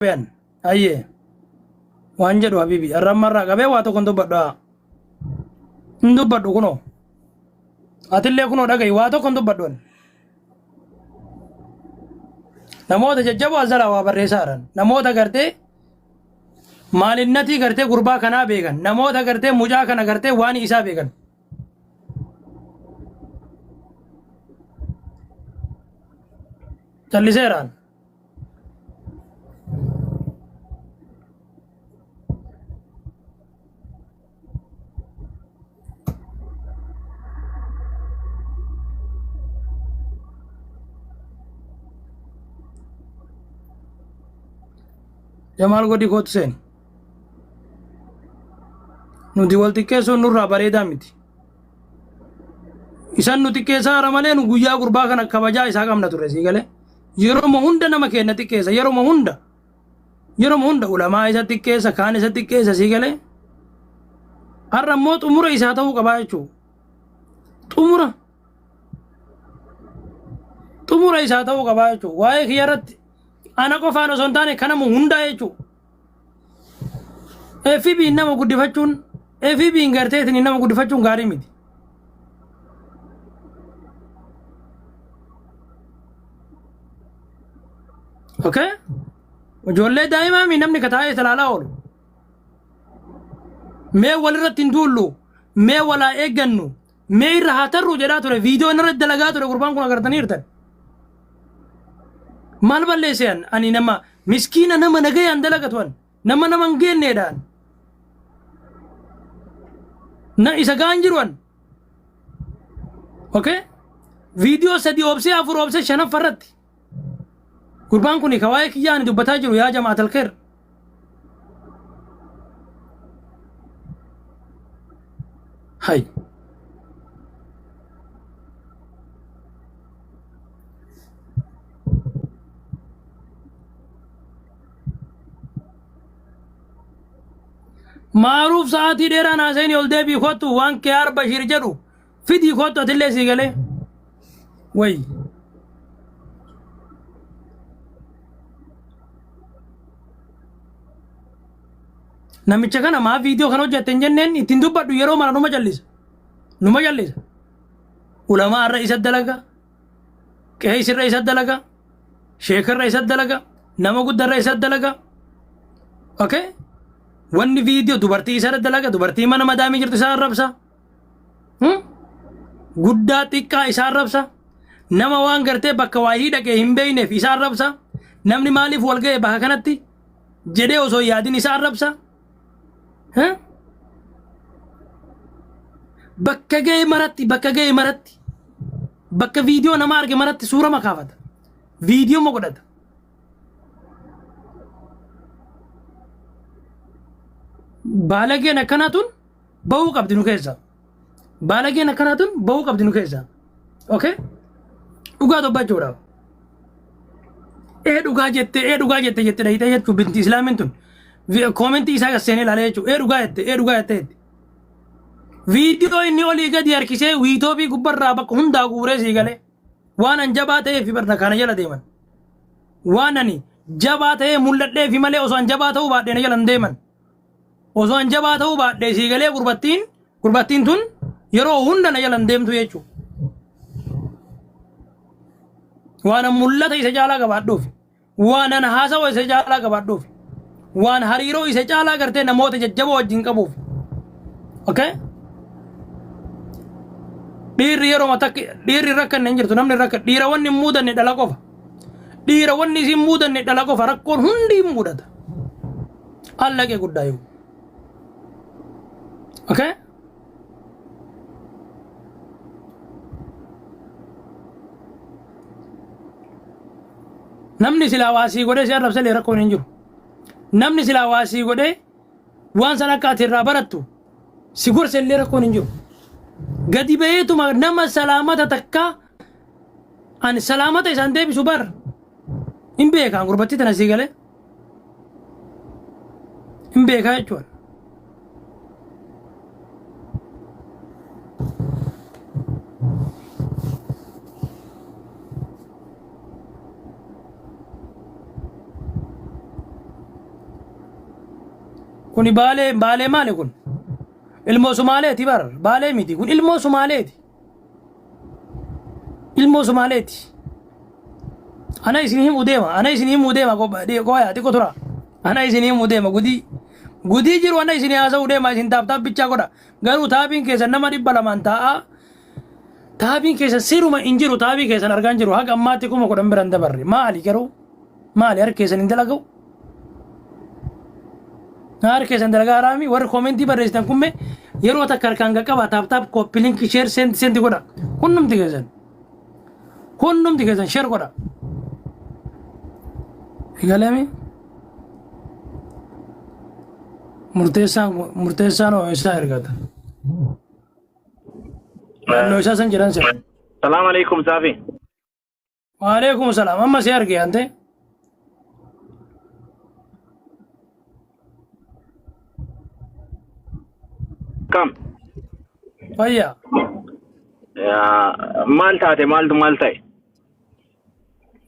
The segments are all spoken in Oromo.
qabe an. Ayyee. Waan jedhu habibi. Har'a ammarraa qabee waa tokko hin dubbadhu. haa. Hin dubbadhu kunoo. Atillee kunoo dhaga'i waa tokko hin dubbadhu. ani. Namoota jajjaboo as jalaa waa barreessaa jiran. Namoota gartee maalinnatii gartee gurbaa kanaa beekan. Namoota gartee mucaa kana gartee waan isaa beekan. Calliseeraan. Jamaal godhi kootu seeni. Nuti wal xiqqeessuun nurraa bareedaa miti. Isan nu xiqqeessaa hara malee nu guyyaa gurbaa kana kabajaa isaa qabna ture sii galee. Yeroo hunda nama keenya xiqqeessa yeroo hunda. Yeroo hunda ulamaa isa xiqqeessa kaan isa xiqqeessa sii galee. Har'a immoo xumura isaa ta'uu qabaa jechuudha. Xumura. Xumura isaa ta'uu qabaa jechuudha. Waa'ee kiyya irratti ana qofaan osoo hin taane kanamu hundaa jechuudha. FB'n nama guddifachuun FB'n garteetiin nama guddifachuun gaarii miti. Okay? Ijoollee daa'imaa mi namni ka taa'ee ilaalaa oolu. Mee walirratti hin duullu, mee walaa eeggannu, mee irra haa tarru jedhaa ture viidiyoo inni irratti dalagaa ture gurbaan kun agartanii jirtan. Maal balleesse an ani nama miskiina nama nagayaan dalagatu an nama nama hin geenneedhaan. Na isa gaan jiru an. Okay? Viidiyoo sadii obsee afur obsee shanaffa irratti. Gurbaan kun ka waa'ee kiyyaa ani dubbataa jiru yaa jama'atal kheer. Hay. Maaruuf sa'aatii dheeraa naaseenii ol deebii kottu waan Kiyaar Bashiir jedhu fidii kottu atillee sii galee. Wayi. Namicha kana maa viidiyoo kana hojjette hin jenneen ittiin dubbadhu yeroo mara numa callisa. Numa callisa. Ulamaa irra isa dalaga. Qeesirra isa dalaga. Sheekarra isa dalaga. Nama guddarra isa dalaga. Okay? Wanni viidiyoo dubartii isa irra dalaga. Dubartii mana madaamii jirtu isa arrabsa. Guddaa xiqqaa isa arrabsa. Nama waan gartee bakka waayii dhaqee hin beekneef isa arrabsa. Namni maaliif wal ga'e bakka kanatti jedhee osoo hin yaadin isa arrabsa. Bakka ga'e maratti bakka ga'e maratti bakka viidiyoo nama arge maratti suura makaafata. Viidiyoo ma godhata. Baalageen akkanaa tun bahuu qabdi nu keessa. Baalageen akkanaa tun bahuu qabdi nu keessa. Okay? Dhugaa dubbachuudhaaf. Ee dhugaa jette ee dhugaa jette jette dhayitee jechuun binti islaamiin tun. Koomentii isaa gad seenee ilaalee jechuun ee dhugaa jette ee dhugaa jette jette. Viidiyoo inni olii gadi harkisee wiitoobii gubbarraa bakka hundaa guuree sii galee. Waan an jabaa ta'eef barna kana jala deeman. Waan ani jabaa ta'ee mul'adheefi malee osoo an jabaa ta'uu baadhee na jala hin deeman. Osoo an jabaa ta'uu baadhee sii galee gurbattiin gurbattiin tun yeroo hunda na jala hin deemtu jechuudha. Waan an mul'ata isa caalaa qabaadhuuf, waan an haasawa isa caalaa qabaadhuuf, waan hariiroo isa caalaa gartee namoota jajjaboo wajjin qabuuf. Okay? Dhiirri yeroo takka dhiirri rakkanne hin jirtu namni rakka dhiira wanni hin muudanne dhala qofa. Dhiira wanni isin muudanne dhala qofa rakkoon hundi hin mudata. Allaqee guddaa yoo. Okay? Namni silaa waa sii godhee si arrabsalee rakkoon hin jiru. Namni silaa waa sii godhee waan san akka ati irraa barattu si gorsa illee rakkoon hin jiru. Gadi ba'eetuma nama salaamata takka ani salaamata isaan deebisu bar hin beekaan gurbattii tana sii galee. Hin beekaa jechuudha. Kuni baalee baalee maali kun? Ilmoo Sumaaleeti bar baalee miti kun ilmoo Sumaaleeti. Ilmoo Sumaaleeti. Ana isin himuu deema ana isin himuu deema qoyaa xiqqo tura. Ana isin himuu deema gudii gudii jiru ana isin haasa'uu deema isin tap tap bichaa godha. Garuu taabiin keessan nama 200n taa'aa taabiin keessan siruma hin jiru taabii keessan argaan jiru haga ammaatti 10,000 bira hin dabarre maali garuu maali harki keessan hin dalaga'u harki keessan dalagaa haraami warri koomentii barreessitan kumme yeroo takka harkaan qaqqabaa tap tap copy link share send send godha hundumti keessan hundumti keessan share godha egalami murteessaan murteessaan hoo isaa ergata naannoo isaa san jedhan sira. Salaam alaikum Saafi. Waalaikum salaam. Amma si arge ante. Kam? Fayya. Yaa, Maal taate maaltu maal ta'e?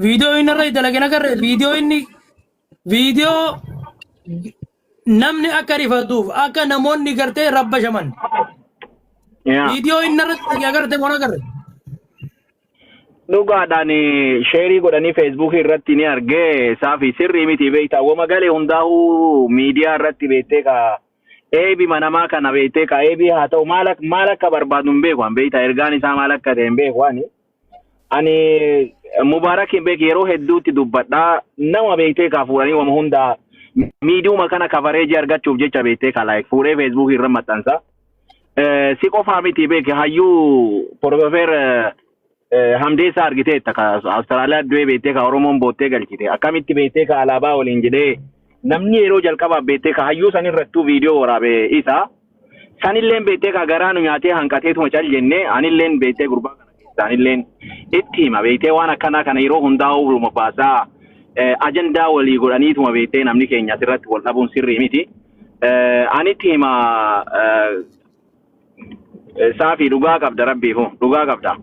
Viidiyoo inni irra dalage nagarre viidiyoo inni viidiyoo namni akka rifatuuf akka namoonni gartee rabbashaman Yaa. viidiyoo inni irratti dhage agarte moo agarre Dhugaadhaan sheerii godhanii feesbuukii irratti ni argee saafi sirrii miti beektaa wama galee hundaa'uu miidiyaa irratti beektee ka eebi manamaa kana beektee ka eebii haa ta'u maal ak- maal akka barbaadu hin beeku an beektaa ergaan isaa maal akka ta'e hin beeku ani. Ani Mubaarak hin beek yeroo hedduutti dubbadha. Nama beektee kaa fuudhanii wama hundaa miidiyuma kana kafareejii argachuuf jecha beektee kaa like fuudhee feesbuukii irra maxxansa. Si qofaa miti beek hayyuu Profeer Hamdeessaa argiteetta ka Awustiraaliyaa du'ee beektee ka Oromoon boottee galchite. Akkamitti beektee ka alaabaa waliin jedhee namni yeroo jalqabaaf beektee ka hayyuu san irrattuu viidiyoo waraabe isa. Sanilleen beektee kaa garaa nu nyaatee hanqateetuma cal jenne anilleen beektee gurbaa kana keessa anilleen itti hima beektee waan akkanaa kana yeroo hundaa ooluma baasaa ajandaa walii godhaniituma beektee namni keenya asirratti wal dhabuun sirrii miti. Ani itti hima saafii dhugaa qabda rabbiifu dhugaa qabda.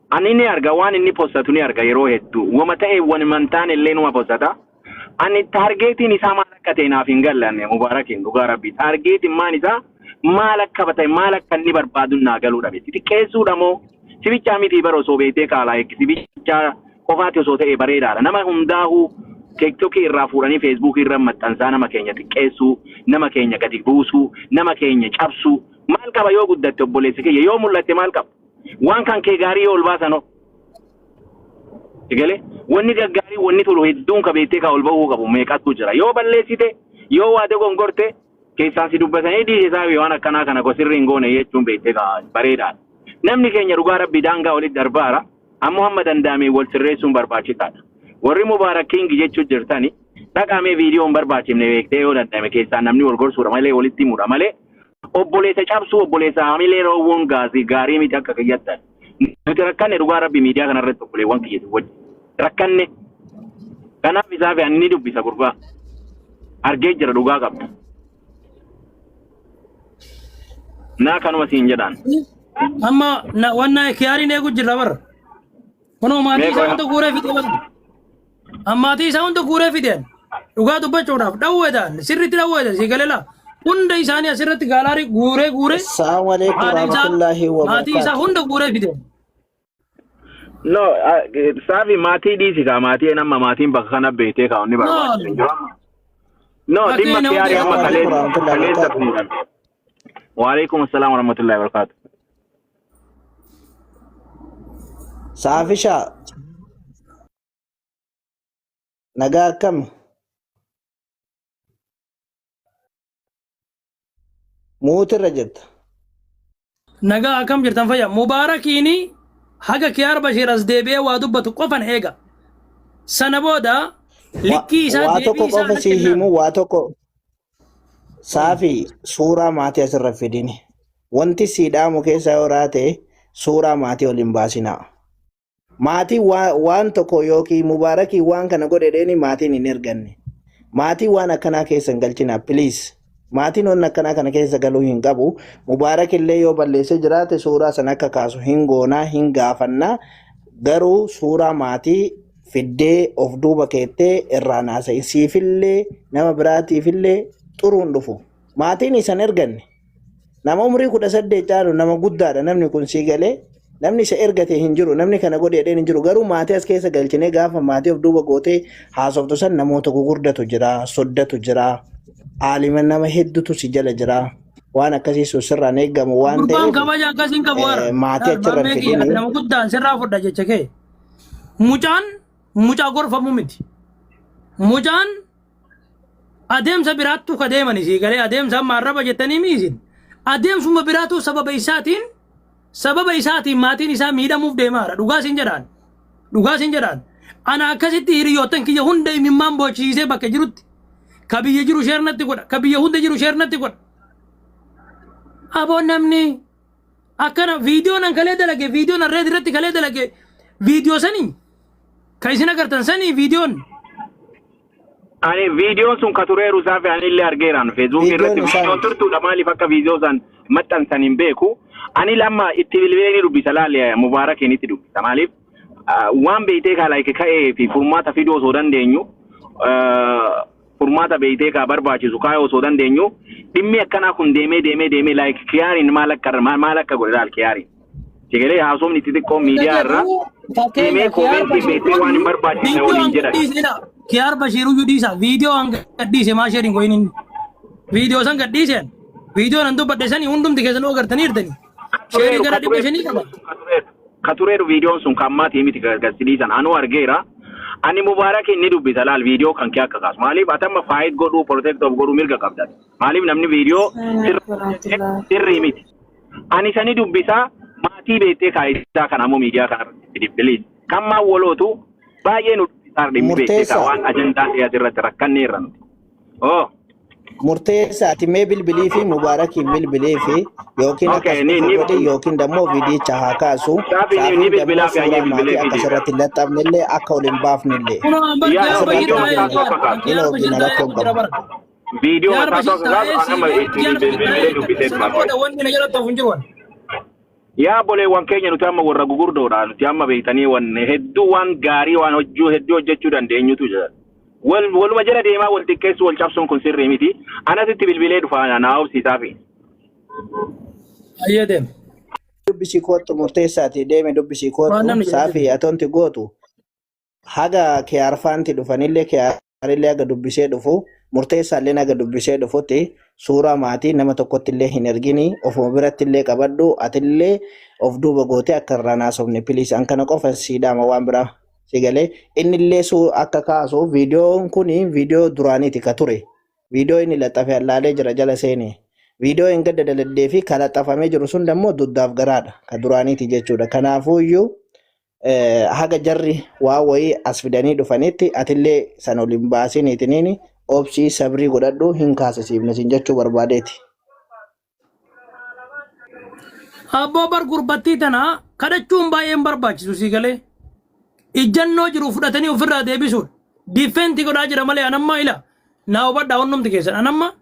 Ani ni arga waan inni postatu ni arga yeroo hedduu wama ta'e wanuma hin taane illee numa postata. Ani taargeetiin isaa maal akka ta'e naaf hin galle ani Mubaarakiin dhugaa rabbii taargeetiin maan isaa maal akka ta'e maal akka inni barbaadu naa galuu dhabe xixiqqeessuudha moo sibichaa mitii bara osoo beektee kaalaa eeggi sibichaa qofaati osoo ta'e bareedaadha nama hundaahuu teektokii irraa fuudhanii feesbuukii irra maxxansaa nama keenya xiqqeessuu nama keenya gadi buusuu nama keenya cabsuu maal qaba yoo guddatte obboleessi kiyya yoo mul'atte maal qaba waan kan kee gaarii yoo ol baasanoo Egalee wanni gaggaarii wanni tolu hedduun ka beektee ka ol bahuu qabu meeqatu jira. Yoo balleessite yoo waa dogongorte keessaan si dubbatanii dhiise isaa waan akkanaa kana gosirri hin goone jechuun beektee ka bareedaadha. Namni keenya dhugaa rabbi daangaa olitti darbaara ammoo hamma danda'ameen wal sirreessuun barbaachisaadha. Warri Mubaarak King jechuu jirtani dhaqamee viidiyoo hin barbaachifne beektee yoo danda'ame keessaan namni wal gorsuudha malee walitti himuudha malee obboleessa cabsuu obboleessa hamilee roowwuun gaasii gaarii miti akka kiyyattan. Nuti rakkanne dhugaa rabbi miidiyaa kana irratti obboleewwan kiyya wajji rakkanne. Kanaaf isaa fi ani ni dubbisa gurbaa. Argee jira dhugaa qabda. Naa kanuma siin jedhaan. Amma na wanna kiyaariin eegu jirra bara. Kunoo maatii isaa Meeqa hunda guuree fixee bara. Ammaatii isaa hunda guuree fideen dhugaa dubbachuudhaaf dhawweedhaan sirriitti dhawweedhaan si galela hunda isaanii asirratti gaalaarii guuree guuree Assalamu alaikum haadha isaa warahmatullahi maatii isaa wabarakatuh. hunda guuree fideen. No, saafi maatii dhiisi kaa maatii nama maatiin bakka kana beektee kaa inni No, barbaachisu hin jiru amma. No, dhimma fakkii namoota kiyaarii amma Assalamu alaikum kaleessa warahmatullahi kaleessa wabarakatuh. fuudhan. Waalaikum assalam warahmatullahi wabarakatuh. Saafisha nagaa akkam muutirra jirta. Nagaa akkam jirtan fayya mubaarakiini haga kiyaar bashiir as deebi'ee waa dubbatu qofan eega. Sana booda likkii isaa Waa tokko deebii isaa qofa na sii kennaa. himu waa tokko saafi suuraa maatii asirra fidini. Wanti sii dhaamu keessaa yoo raate suuraa maatii ol hin baasinaa. Maatiin waan tokko yookiin mubaarakii waan kana godhe dheeni maatiin hin erganne. Maatiin waan akkanaa keessa hin galchinaa please. Maatiin waan akkanaa kana keessa galuu hin qabu. Mubaarak illee yoo balleessee jiraate suuraa sana akka kaasu hin goonaa hin gaafannaa. Garuu suuraa maatii fiddee of duuba keettee irraa naasa'in. Siifillee nama biraatiifillee Xuruun dhufu. Maatiin isan erganne. Nama umurii 18 caalu nama guddaadha namni kun sii galee namni isa ergate hin jiru, namni kana godhe jedheen hin jiru. Garuu maatii as keessa galchinee gaafa maatii of duuba gootee haasoftu san namoota gugurdatu jira, soddatu jira, aalima nama hedduutu si jala jira. Waan akkasii sun sirraan eegamu waan Gurbaan ta'eef kabaja akkasii hin qabu har'a. Maatii achirra hin Maammee kiyya fidini. nama guddaan sirraa fudha jecha kee. Mucaan mucaa gorfamu miti. Mucaan adeemsa biraattu ka deemani sii galee adeemsa amma arraba jettanii mi isin. Adeemsuma biraatu sababa isaatiin maatiin isaa miidhamuuf deemaara. Dhugaa siin jedhaan. Dhugaa siin jedhaan. Ana akkasitti hiriyoottan kiyya hunda imimmaan boochisiisee bakka jirutti. Ka biyya jiru share natti godha. Ka biyya hunda jiru share natti godha. Aboo, namni akkana viidiyoon an kalee dalage, viidiyoon an reed irratti kalee dalage, viidiyoo sanii ka isin agartan sanii viidiyoon. Ani viidiyoon sun ka tureeru isaa fi ani illee argeeraan Feesbuukii Viidiyoon irratti isaa viidiyoon miti. turtuudha. Maaliif akka viidiyoo san maxxansan hin beeku. Ani lamma itti bilbilee ni dubbisa, laale, Mubaarakiin itti dubbisa. Maaliif waan beeytee kaa like ka'ee fi furmaata fiduu osoo dandeenyu, furmaata beeytee kaa barbaachisu kaayuu osoo dandeenyu, dhimmi akkanaa kun deemee deemee deemee like kiyaariin maal akka maal akka godhe laal. Kiyaariin sigalee haasofni xixiqqoo miidiyaa irra deemee Fakkeenya comment beektee waan hin barbaachisne viidiyoo waliin an jedhan. gadhiisina. Kiyaar Bashiiruyyuu dhiisa. Viidiyoo an gadhiise maa share hin goyin inni. Viidiyoo san gadhiiseen. Viidiyoon an dubbadhe sanii hundumti keessan agartanii jirtanii. Share gara 500 qaba. Ka tureeru viidiyoon sun kan maatii miti gasidhiisan anuu argeera. Ani Mubaarak inni dubbisa, laal, viidiyoo kan kee akka kaasu. Maaliif atamma fight godhuu, protect of godhuu mirga qabda. Maaliif namni viidiyoo sirrii miti. Ani sani dubbisaa, maatii beektee kaayisaa kan ammoo miidiyaa kana irratti please. Kan maan wolootu baay'ee nu dubbisaa dhimmi beektee Murteessaa. waan ajandaa ta'e asirratti rakkanneerra nuti. Oh. Murteessaa, ati mee bilbilii fi Mubaarakiin bilbilii fi yookiin akkas ni dhufu ni godhi yookiin dammoo viidiyicha haa kaasu. Saafi ni Saafiin dammoo bilbilaa fi hayyee suuraa maatii bilbilee akka fi asirratti hin laxxafnellee, akka ol hin baafnellee. Kunoo an Yaa Kiyaar Asirratti Bashiir viidiyoo taa'ee mataa jira. akka kaasu. hin Kiyaar Bashiir oofina taa'ee rakkoon jira qabu. bara. Viidiyoo Kiyaar mataa Bashiir akka kaasu taa'ee anama siifee itti Kiyaar Bashiir bilbilee taa'ee dubbisee sana booda wanni na jalatti hafu hin jiru. Yaa boleewwan keenya, nuti amma warra gugurdoodha. Nuti amma beektanii waan hedduu, waan gaarii, waan hojjuu hedduu hojjechuu dandeenyutu jira. Wal waluma jala deemaa wal xiqqeessu, wal cabsuun kun sirrii miti. Anasitti bilbilee dhufa, naa obsiisaa fi. Ayyee, deema. Dubbisii kootu, murteessaati, deeme dubbisii Waan kootu. namni jedhe. Saafii atonti gootu haga kiyaarfaanti dhufanillee, kiyaarillee haga dubbisee dhufu, murteessaallee haga dubbisee dhufutti suuraa maatii nama tokkotti illee hin ergini. Ofuma biratti illee qabadhu, atillee of duuba gootee akka irraa naasofne, please. An kana qofa siidhaama, waan biraa si galee innillee suu akka kaasu. Viidiyoon kuni viidiyoo duraaniiti ka ture. Viidiyoo inni laxafe allaalee jira jala seene. Viidiyoo hin gadda daladdee fi ka laxafamee jiru sun dammoo duddaaf garaadha ka duraaniiti jechuudha. Kanaafuu iyyuu haga jarri waa wayii as fidanii dhufanitti atillee san ol hin baasiniitiniin obsii sabrii godhadhu, hin kaasisiifne sin jechuu barbaadeeti. Abboo, bar gurbattii tana kadhachuun baay'een barbaachisu sii galee. Ijjannoo jiru fudhatanii ofirraa deebisuudha. Defend godhaa jira malee anamma ila naa hubadhaa hundumti keessan, anamma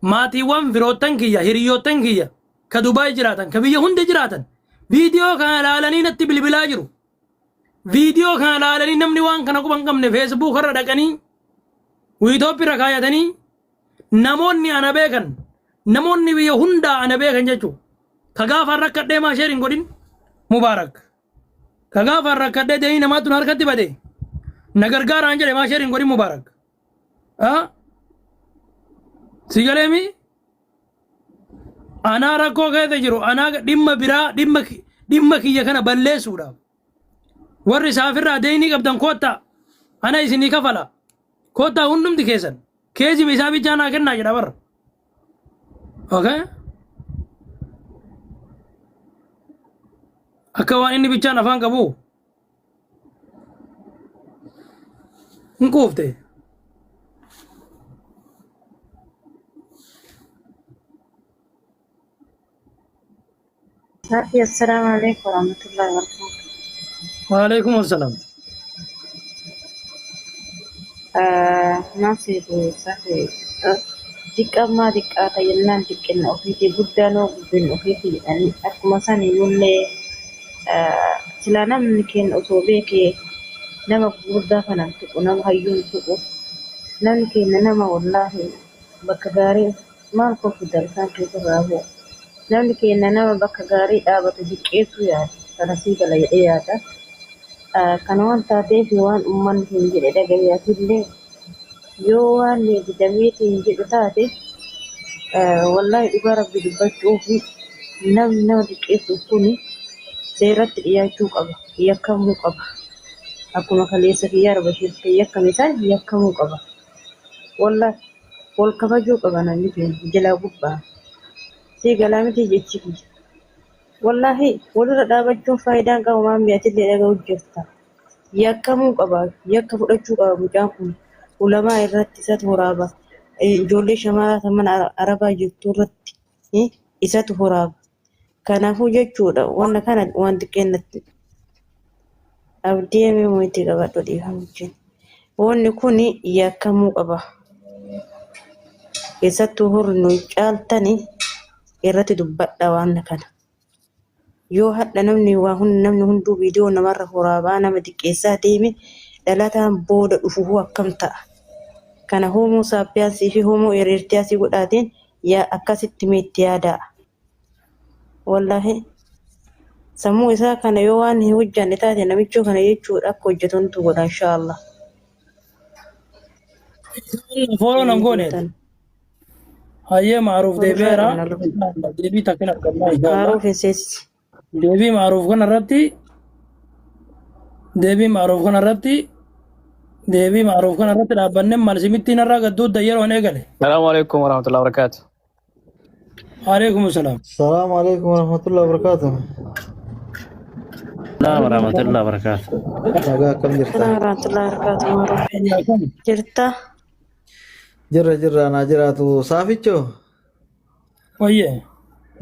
maatiiwwan firoottan kiyya, hiriyoottan kiyya ka Dubaay jiraatan, ka biyya hunda jiraatan viidiyoo kana ilaalanii natti bilbilaa jiru. Viidiyoo kana ilaalanii namni waan kana quba hin qabne Facebook irra dhaqanii wiitooppii irra kaayatanii, namoonni ana beekan, namoonni biyya hundaa ana beekan jechuudha. Ka gaafa rakkadhee maa share hin godhin Mubaarak. Ka gaafa rakkadhee deemii namaatu na harkatti bade na gargaaraan jedhe maa share hin godhin Mubaarak. Ah? Si galeemi? Anaa rakkoo keessa jiru, anaa dhimma biraa, dhimma kiyya kana balleessuudhaaf. Warri saafirraa deemii qabdan koottaa, ana isinii kafala, koottaa hundumti keessan, keezima isaa bichaa naa kennaa jedha barra. Okay? Akka waan inni bichaan afaan qabu hin quufte. Saafi, assalaamu alaikum warahmatullahi wabarakatuh. Waalaikum assalaam. Naasiru Saafi, diqqammaa diqqaata jennaan diqqinna ofiitii, guddaanoo guddinna ofiitii jedhanii, akkuma san iyyuullee silaa namni keenya osoo beekee nama gurguddaa kana hin tuqu, nama hayyuu hin tuqu. Namni keenya nama wallaahi Bakka gaarii maal koo fidan isaan keessarraa bu'u. Namni keenya nama bakka gaarii dhaabatu diqqeessuu yaada. Kana sii gala jedhee yaada. Kana waan taateef waan uummanni hin jedhe dhagayyaatillee yoo waan didameetiin jedhu taate, wallaahi dhugaa Rabbi dubbachuuf namni nama diqqeessuuf kun seeratti dhiyaachuu qaba. Yakkamuu qaba. Akkuma kaleessa kiyyaa Bashir yakkame isaan yakkamuu qaba. Wallaahi wal kabajuu qaba namni keenya jalaa gubbaa. Sii galaa miti jechi kiyya. Wallaahi walirra dhaabachuun faayidaan qabu maan mi'atillee dhaga'u jirta. Yakkamuu qaba. Yakka fudhachuu qaba mucaan kun. Ulamaa irratti isatu waraaba. Ijoollee shamaraa mana Arabaa jirtu irratti isatu waraaba. Kanaafuu jechuudha wanna kana waan xiqqeennatti abdii himuu itti qabadhu dhiifama wajjin. Wanni kun yakkamuu qaba. Keessattuu hurri nuyi caaltani irratti dubbadha waan kana. Yoo hadha namni waa namni hunduu viidiyoo namarra waraabaa nama xiqqeessaa deeme, dhalataan booda dhufu hoo akkam ta'a? Kana homo sapiensii fi homo erectusii godhaatiin yaa akkasitti meetti yaadaa. Wallaahi sammuu isaa kana yoo waan hin hojjanne taate namichoo kana jechuudha akka hojjetu nutu godha inshaallah. Follow nan goone. Hayyee, Maaruuf deebi'eera. Deebii takkin argannaa inshaallah. Maaruuf hin seessi. Deebii Maaruuf kana irratti dhaabbannee maal simittiin irraa gadduudda yeroon eegale. السلام عليكم ورحمة الله وبركاته. Alaikum salaam. السلام عليكم ورحمة الله وبركاته. السلام ورحمة الله وبركاته. Nagaa, akkam jirta? Salaam warahmatullahi wabarakatuh. Maaruuf. Jirta? Jirra, jirra, naa jiraatu. Saafichoo. Wayyee.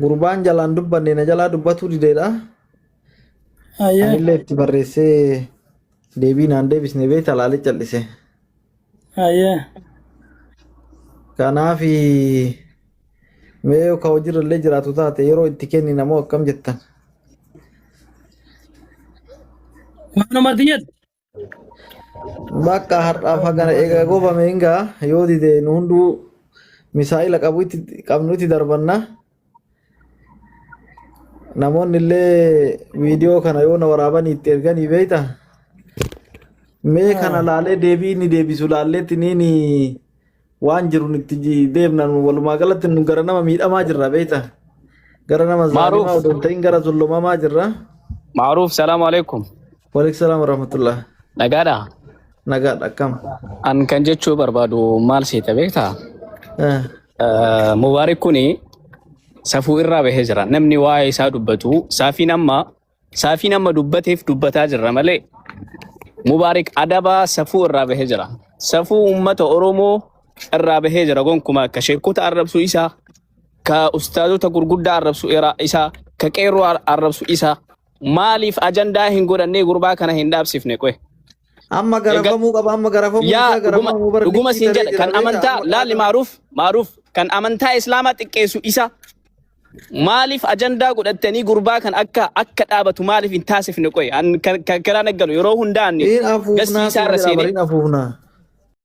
Gurbaan jalaan dubbanne na jalaa dubbatuu dideedha. Hayyee. Anillee itti barreessee deebii naan deebisne beekta, laalee cal'ise. Hayyee. Kanaaf mee yoo ka hojiirra illee jiraatu taate yeroo itti kenni namoo akkam jettan? Waanumatti jette. Bakka har'aaf hagana egaa goobame hingaa yoo dide nu hunduu misaa'ila qabu itti qabnu itti darbanna. Namoonni illee viidiyoo kana yoo na waraabanii itti erganii beekta. Mee kana laalee deebii inni deebisu laalleetti niin waan jiru itti deemna. Nu walumaa galatti nu gara nama miidhamaa jirra beekta. Gara nama zaalimaa Maaruuf. odoo hin ta'in gara zullumamaa jirra. Maaruuf, salaamu alaikum. Waalaikum salaam warahmatullah. Nagaadha. Nagaadha, akkam? An kan jechuu barbaadu maal seeta beektaa? Eh. Mubaarik kuni safuu irraa bahee jira. Namni waa'ee isaa dubbatu saafiin amma dubbateef dubbataa jirra malee Mubaarik adabaa safuu irraa bahee jira. Safuu uummata Oromoo irraa bahee jira gonkumaa akka sheekota arrabsuu isaa, ka ustaazota gurguddaa arrabsuu isaa, ka qeerroo arrabsuu isaa maaliif ajandaa hin godhannee gurbaa kana hin dhaabsifne qoe? Amma garafamuu qaba, amma garafamuu Yaa isaa dhuguma garafamuu bara dhuguma likkii siin taree jedha jira kan beektaa amantaa amma laalli Maaruuf kan amantaa islaamaa xiqqeessu isa maaliif ajandaa godhattanii gurbaa kan akka dhaabatu maaliif hin taasifne qoye? An kan karaa naggalu yeroo hundaan In afuufnaa gastii isaa siin irra jedha seenee bariin afuufnaa.